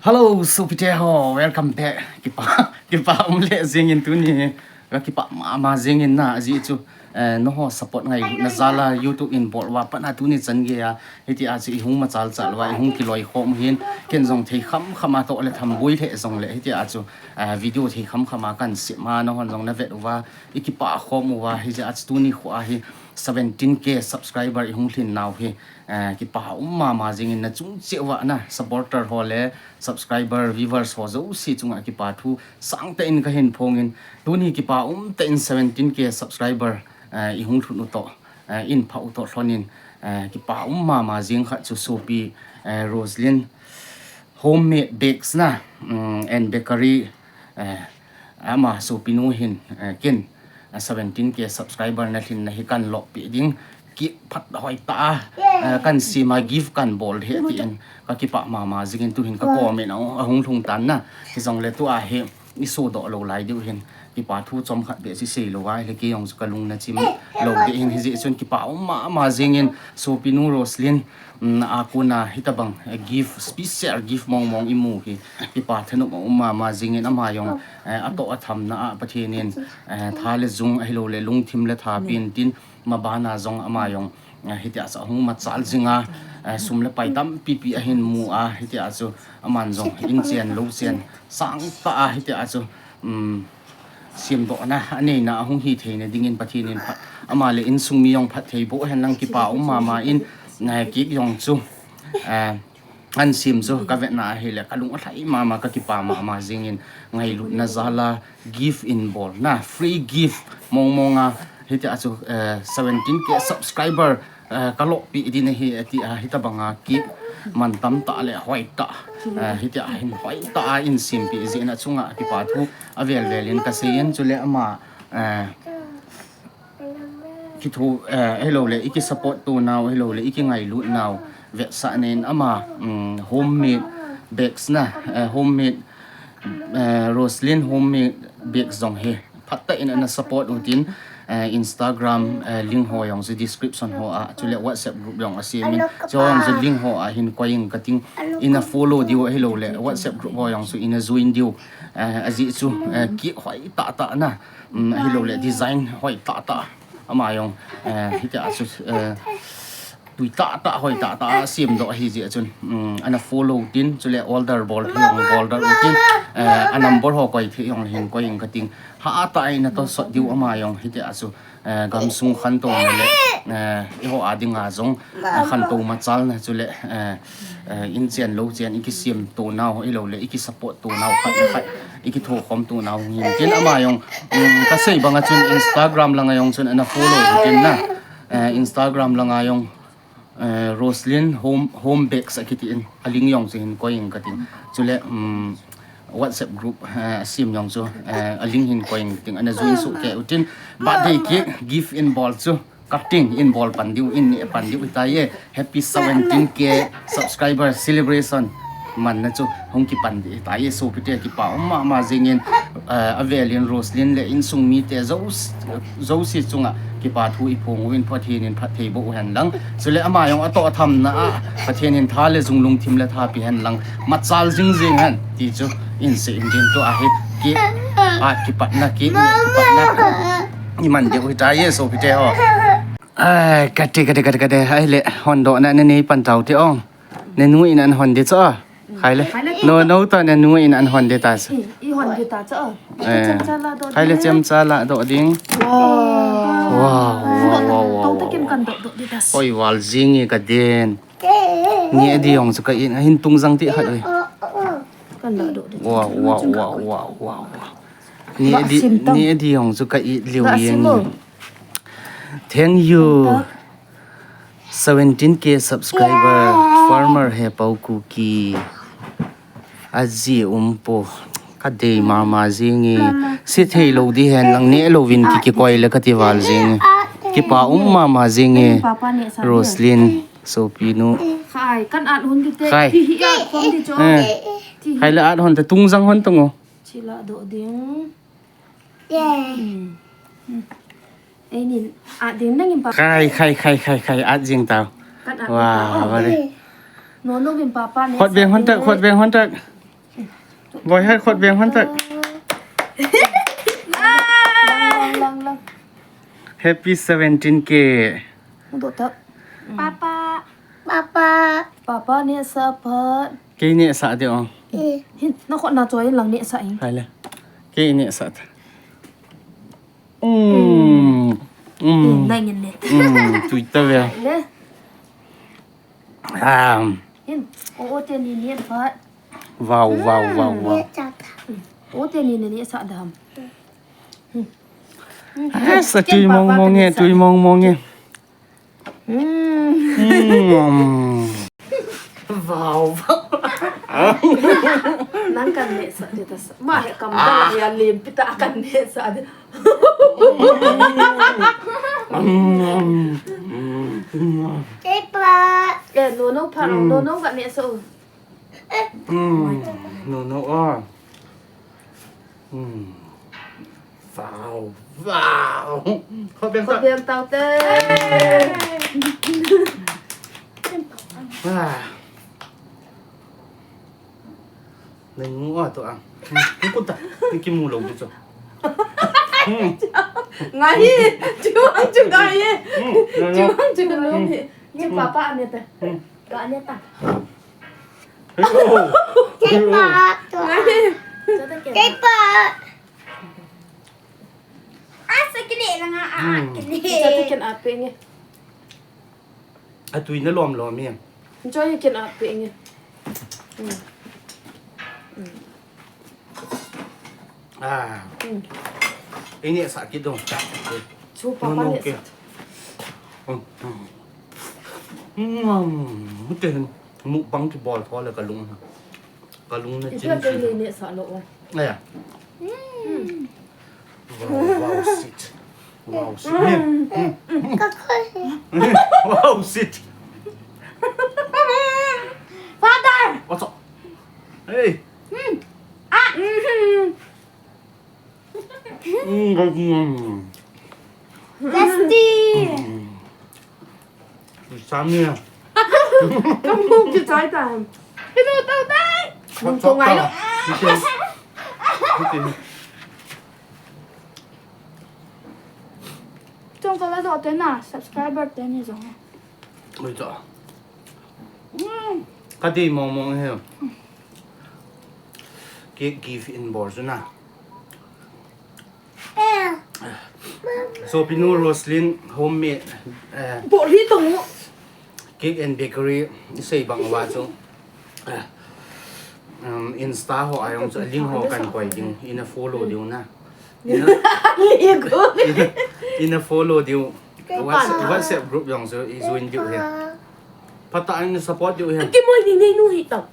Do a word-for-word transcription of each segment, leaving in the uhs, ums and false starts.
Hello, sopite ho, welcome back. Kipa, kipa um le jingin tuni. Ka kipa mama jingin na, ajeh chu, eh, nangho support ngailutna jal a YouTube in bol uva pat na tuni chan geiya. Hitia chu i hung machal chal uva, i hung kiloikhom u hin, ken jong thei kham kham a toh le thamboi le jong le. Hitia chu, eh, video thei kham kham a kan sem a, nanghon jong na vet uva, i kipa khom uva, hitia chu tuni kho a hi seventeen K subscriber i hung lhin nau hi. Eh, kipa um mama jingin na chung cheh uva na supporter ho le subscriber, viewers ho jouse chunga kipa thu sangtah in ka hin phongin, tuni kipa umtah in seventeen K subscriber, eh, i hung lhun u toh, eh, in phah u toh lhonin, eh, kipa um mama jing khat chu sopi, eh, Roslyn Homemade Bakes na, mm, and Bakery, eh, ama sopinu hin, eh, ken, eh, seventeen K subscriber na lhinna hi kan loppi ding, cake phat hoitah a, eh, kan sem a gift kan bol ding ahi tin, ka kipa mama jingin tuhin ka comment a, ahung lhung tan na, hijongle tua hi i sodoh lou lai diu hin, kipa thu chomkhat beh chu sei lou a, hile kei jong chu ka lung na chim lou ding hin, hijeh chun kipa um mama jingin sopinu Roslyn, mm, a kona hitabang, eh, gift, special gift mong mong i mu hi, kipa thanop a um mama jingin ama jong, eh, atoh a thamna a Pathen in, eh, tha le jung ahilou le lungthim le tha pen tin, mabana jong ama jong, eh, hitia chu ahung machal jing a, eh, sum le pai tampi pi ahin mu a, hitia chu aman jong in chen lou chen sangtah a hitia chu, um, semdohna aneina ahung hi theina dingin Pathen in phat, ama le insung mi jong phatthei boh hen lang, kipa um mama in, eh, cake jong chu, eh, an sem chu ka vetna ahile ka lung alhai mama, ka kipa mama jingin ngailutna jal a gift in bol na, free gift mong mong a, hitia chu, eh, seventeen K subscriber, eh, ka loppi ding ahi, eh, tia hitabang a cake mantam tah le hoitah, eh, hitia hin hoitah a in sempeh jeh in achunga kipa thu avel vel in ka seiyin, chule ama, eh, kitho, eh, ahilou le i kisupport to nau, ahilou le i kingailut nau vetsahnan ama, um, Homemade Bakes na, eh, Homemade, eh, Roslyn Homemade Bakes jong hi phatah in ana support u tin, eh, Instagram, eh, link ho jong chu description ho a, chule WhatsApp group jong asem in, chu jong chu link ho a hin koi ing kating, ina follow diu ahilou le WhatsApp group ho jong chu ina join diu, eh, ajeh chu, eh, cake hoitah tah na, um, ahilou le design hoitah tah. Ama jong, eh, hitia chu, eh, tui tah tah, hoi tah tah a semdoh ahi jeh chun, um, ana follow tin, chule order bol thei jong bol doh u tin, eh, a number ho koi thei jong hin koi ing kating. Hatah a ina tosot diu ama jong hitia chu, eh, gamsung khantouna le, eh, eiho a dinga jong, eh, khantou machalna chule, eh, eh, in chen lou chen i kisem to nau, ahilou le i kisupport to nau khat le khat i kithokhom to nau hin tin ama jong, um, ka sei bang a chun Instagram lang a jong chun ana follow u tin na, eh, Instagram lang a jong, eh, Roslyn Home, Home Bakes akiti in, a link jong chu hin koi ing kating. Chule, um, WhatsApp group, eh, asem jong chu, eh, a link hin koi ing kating, ana join soh kei u tin, birthday cake gift in bol chu cutting in bol pan diu, in neh pan diu ahitai e. Happy seventeen K subscriber celebration manna chu hung kipan ding ahitai e, sopite, kipa um mama jingin, eh, avel in Roslyn le insung mite jouse, jouse chunga kipa thu i phong uvin, Pathen in phatthei boh u hen lang. Chule ama jong atoh a thamna a Pathen in tha le jung lungthim le tha pe hen lang, machal jing jing hen ti chu in sei in din, tua hi cake a kipatna, cake neh kipatna i man diu ahitai e, sopite ho. Ai, kati, kati, kati, kati. Ahile, hondohna na nei pan tau te ong. Na nu in an hon ding chu a. Khai le. No, no, ta na nu in an hon ding ta chu. I hon ding ta chu a. Eh. Chemcha la doh ding. Khai le, chemcha la doh ding. Wow. Wow, wow, wow, wow, wow. Tou ta ken kan doh doh ding ta chu. Oi, val jing e ka den. Neh ding jong chu ka in, ahin tung jang ti khat oi. Kan doh doh ding. Wow, wow, wow, wow, wow, wow. Neh ding, neh ding jong chu ka it lheh in. Thank you. Seventeen K subscriber, farmer Hepao Kuki. Aji um po. Ka dei mama jing e. Se thei lou ding hen lang, neh louvin ki, kikoi le kati val jing e. Kipa um mama jing e. Roslyn, sopinu. Khai, kan at hon ding te. Khai. Thi hi at hon ding chu. Eh. Thi hi. Khai le at hon te, tung jang hon tung o. Chi la doh ding. Hmm. Hmm. Ei nin, at ding nangin pa. Khai, khai, khai, khai, khai, at jing tau. Kan at. Wow, tau. Vale. No, no, vin papa ne. Khut veng hon tak, khut veng hon tak. Boy, hai khut beng hon tak. Lang, lang, lang. Happy seventeen K. Dot tak. Papa. Papa. Papa nehsah phat. Kei nehsah ding o. Eh. Hin, na khut na choi lang nehsah in. Hai le. Kei nehsah ta. Mm. Mm. Nang in ne. Mm. Tui ta ve. Le. Um. Hin. O, o te ni ni phat. Wow, wow, wow, wow. O te ni ni nehsah dam. Ah, sa tui mong mong e, tui mong mong e. Mm. Wow, wow. Nang kan nehsah te ta sa. Ma he kam da la ya lim pita kan nehsah te. Kepa. Eh, no, no, pa, no, no, kan nehsah. Mm. No, no, ah. Mm. Wow, wow. Khut beng ta. Khut beng tau te. Ah. Nang mu a to ang. Hmm. Kung kunta. Ni kimu lo dito. Hmm. Ngai. Chuang chu ngai. Hmm. Chuang chu ngai. Ni papa ane ta. Hmm. Ka ane ta. Hello. Kepa. Ngai. Kepa. Asa kini na nga a kini. Sa te ken ape nge. Atui na lom lom e. Joy ken ape nge. Mm. Mm. Ah. Mm. Ini sakit dong. Chu papa no, no, ne okay. Sa. Mm, mm. Mute mukbang kibol tho le kalung. Kalung na chin. Ipia kei chin. Nehsah lo o. Aya. Mm. Wow, wow, sit. Wow, sit. Mm, mm, mm. Wow, sit. Father! What's up? Hey. Mm. Ah, mm. Mm, mm, mm. Bestie. Mm. Samia. Kamu kichai ta. Kinu tau tai. Hot, hot, hot. Chong kala do te na subscriber te ni jong. Oi to. Mm. Kati mong mong he. Cake give in bor na. Sopinu Roslyn homemade, eh, Boli to. Cake and bakery, isei bang uva chu. Eh, um, Insta ho a jong chu link ho kan koi ding, ina follow diu na. Ina, ina, ina follow diu. WhatsApp, WhatsApp group jong chu i join diu he. Phatah in support diu he. Kimol ni nei nu hi tau.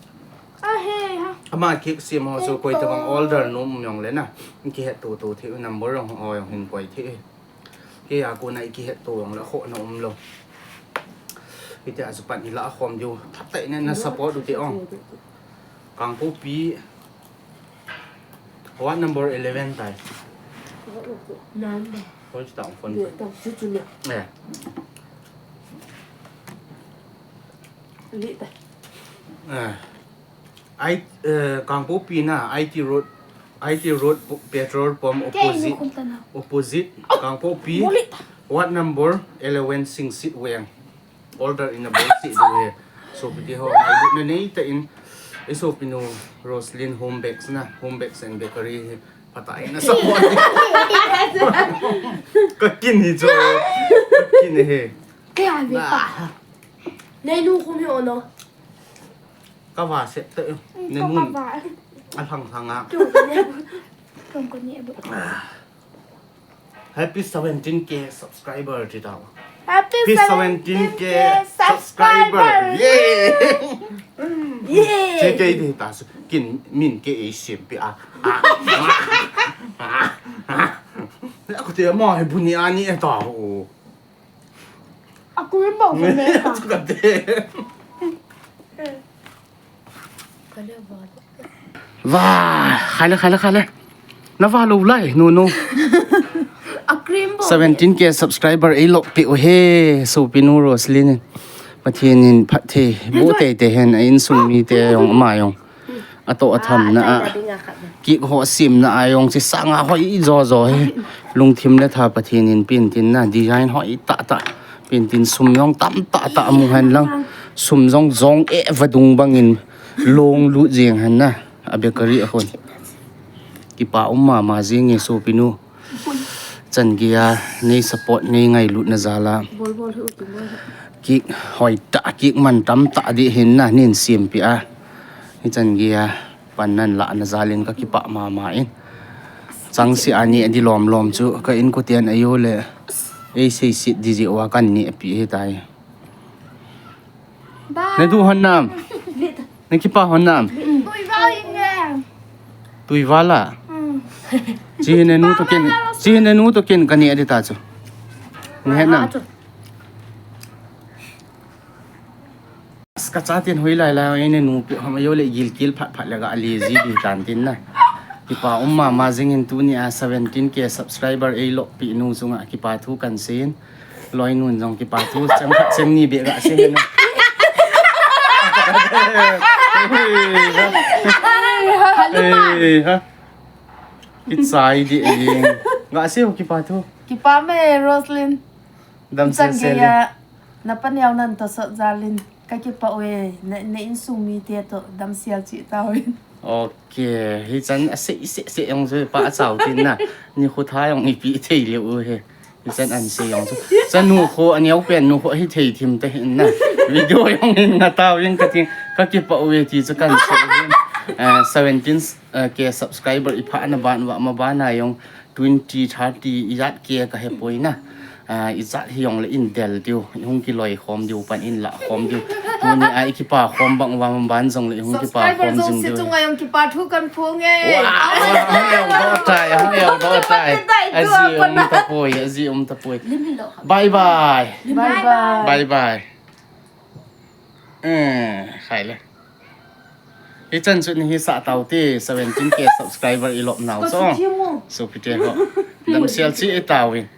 Ahe ha. Ama cake sem ho chu koi tabang order nom jong le na. Kihet to to thei number jong ho jong hin koi thei. Kei a kona i kihet to jong le khoh na um lou. Hitia chu pan i la khom diu. Phatah in na support u te ong. Kangpokpi. Ward number eleven tai. Number. Phone chu tang phone. Tang chu chu ne. Eh. Li ta. Eh. I, eh, Kangpokpi na, I T Road, I T Road po-, petrol pump opposite, opposite, Kangpokpi, ward number eleven, Singsit Veng. Order in a bol si du he. Sopite ho, mai lut na nei ta in, i sopinu Roslyn Home Bakes na, Home Bakes and Bakery he. Phatah in a support. Ka kin hi chu. Ka kin hi. Kei a ve ta. Nei nu khum hi o no. Ka va sep ta. Nei nu. Ka va. A thang thang a. Tum ko ni. Tum ko ni. Happy seventeen K subscriber ti tau. Happy seventeen K subscriber. Yay! Yay! Che ke di ta su kin min ke e sim pi a. Aku te ma he buni ani e ta o. Aku rin bau ne ta. Ka te. Vah, khai le, khai le, khai le. Na vah lou lai, no, no. A cream bo. Seventeen K subscriber ei lop peh u he, sopinu Roslyn in. Pathen in phatthei boh teitei hen, a insung mite jong, ama jong. Atoh athamna a. Cake ho simna a jong chu sanga hoi jojo hi. Lungthim le tha Pathen in pen tin na, design hoi tah tah. Pen tin sum jong tam tah tah mu hen lang. Sum jong jong e vadung bangin long lut jeng hen na. A bakery a hon. Kipa um mama jing e sopinu. Chan geiya nei support nei ngailutna jal a. Cake hoi tah, cake man tam tah ding hin na, nin simpi a. Hichan geiya pan nan lahna jal in ka kipah mama in. Chang si ani adi lom lom chu ka inkoten ajo le. Ei sei sit di ji wa kan ni api hitai. Na du hon nam. Na kipa hon nam. Tuiva la. Chi ne nu to ken, chi ne nu to ken kani adi ta chu. Ni het nam. Ka chaten hoi lai lai, ei ne nu pi ham ajo le gilkel phat phat le ga le ji di tan tin na. Kipa um mama jing in tuni a seventeen K subscriber ei loppi nu chunga kipa thu kan sei in. Loinun jong kipa thu chang khat chang ni be ga sei na. Ei ha. Kichai di jing. Ga sei kipa thu. Kipa me Roslyn. Dam sel sel. Na paneo nan to sot jal in. Ka kipah uve, na, na insung mite to damsel cheh tauvin. Ok, hichan a sei sei sei jong chu pa a chau tin na. Ni khu tha jong ipi thei leu u he. Hichan an sei jong chu. Chanu khu a neo pen nu khu hi thei thim ta hin na. Video jong in na tauvin ka tin ka kipah uve ti chu kan sei uvin. Eh, seventeen, eh, K subscriber i pha na ban va ma ban a jong twenty, thirty, ijat K ka hepoi na. Ah, ijat hi jong le in del diu, i hung kiloi khom diu, pan in la khom diu. Tuni a i kipa khom bang uva man ban jong le i hung kipa khom jing diu. Chunga jong kipa thu kan phong e. Wow, hung eu do tai, hung eu do tai. Aji um tapoi, aji um tapoi. Bye bye. Bye bye. Bye bye. Eh, khai le. Hichan chu ni hi sa tau te, seventeen K subscriber i lop nau chu. Sopite ho. Damsel cheh tauvin.